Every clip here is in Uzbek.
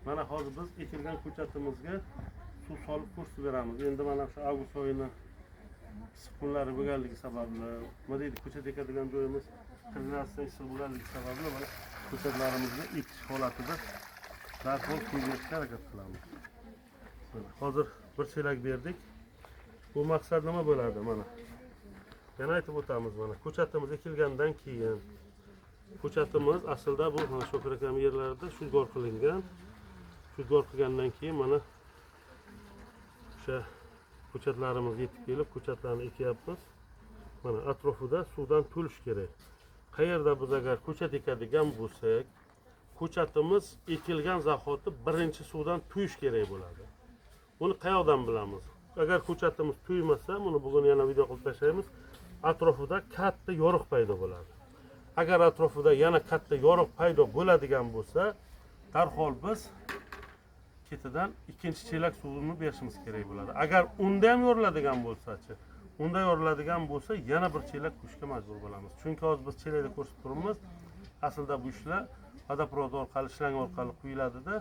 Mana hozir biz ekilgan ko'chatimizga suv solib ko'rsatib beramiz. Endi mana shu avgust oyini issiq kunlari bo'lganligi sababli, nima deydi, ko'chat ekadigan joyimiz 40 gradusdan issiq bo'lganligi sababli, mana ko'chatlarimizni ekish holatida darhol suv berishga harakat qilamiz. Mana hozir bir chelak berdik. Bu maqsad nima bo'ladi? Mana yana aytib o'tamiz, mana ko'chatimiz ekilgandan keyin, ko'chatimiz aslida bu mana Shokir akam yerlarida shudgor qilingan. Shudgor qilgandan keyin mana o'sha ko'chatlarimiz yetib kelib, ko'chatlarni ekyapmiz. Mana atrofida suvdan to'lish kerak. Qayerda biz agar ko'chat ekadigan bo'lsak, ko'chatimiz ekilgan zahoti birinchi suvdan to'yish kerak bo'ladi. Buni qayoqdan bilamiz? Agar ko'chatimiz to'ymasa, buni bugun yana video qilib tashlaymiz, atrofida katta yoriq paydo bo'ladi. Agar atrofida yana katta yoriq paydo bo'ladigan bo'lsa, darhol biz ketidan ikkinchi chelak suvini berishimiz kerak bo'ladi. Agar unda ham yoriladigan bo'lsachi, unda yoriladigan bo'lsa, yana bir chelak quyishga majbur bo'lamiz. Chunki hozir biz chelakda ko'rsatib turibmiz. Aslida bu ishlar водопровод orqali, shlang orqali quyiladida,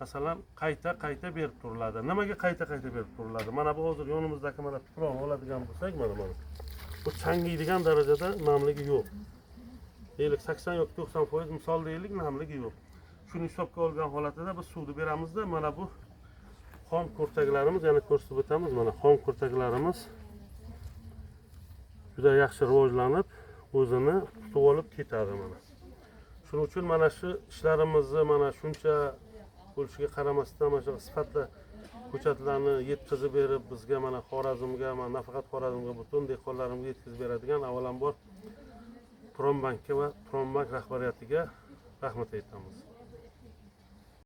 masalan, qayta qayta berib turiladi. Nimaga qayta qayta berib turiladi? Mana bu hozir yonimizdagi mana tuproqni oladigan bo'lsak, mana bu changiydigan darajada namligi yo'q, deylik, 80 yoki 90%, misol deylik, namligi yo'q. Shuni hisobga olgan holatida biz suvni beramizda, mana bu xom kurtaklarimiz, yana ko'rsatib o'tamiz, mana xom kurtaklarimiz juda yaxshi rivojlanib, o'zini tutib olib ketadi. Mana shuning uchun mana shu ishlarimizni, mana shuncha bo'lishiga qaramasdan, mana shunaqa sifatli ko'chatlarni yetkazib berib, bizga, mana Xorazmga, mana nafaqat Xorazmga, butun dehqonlarimizga yetkazib beradigan avvalambor Turonbankka va Turonbank rahbariyatiga rahmat aytamiz.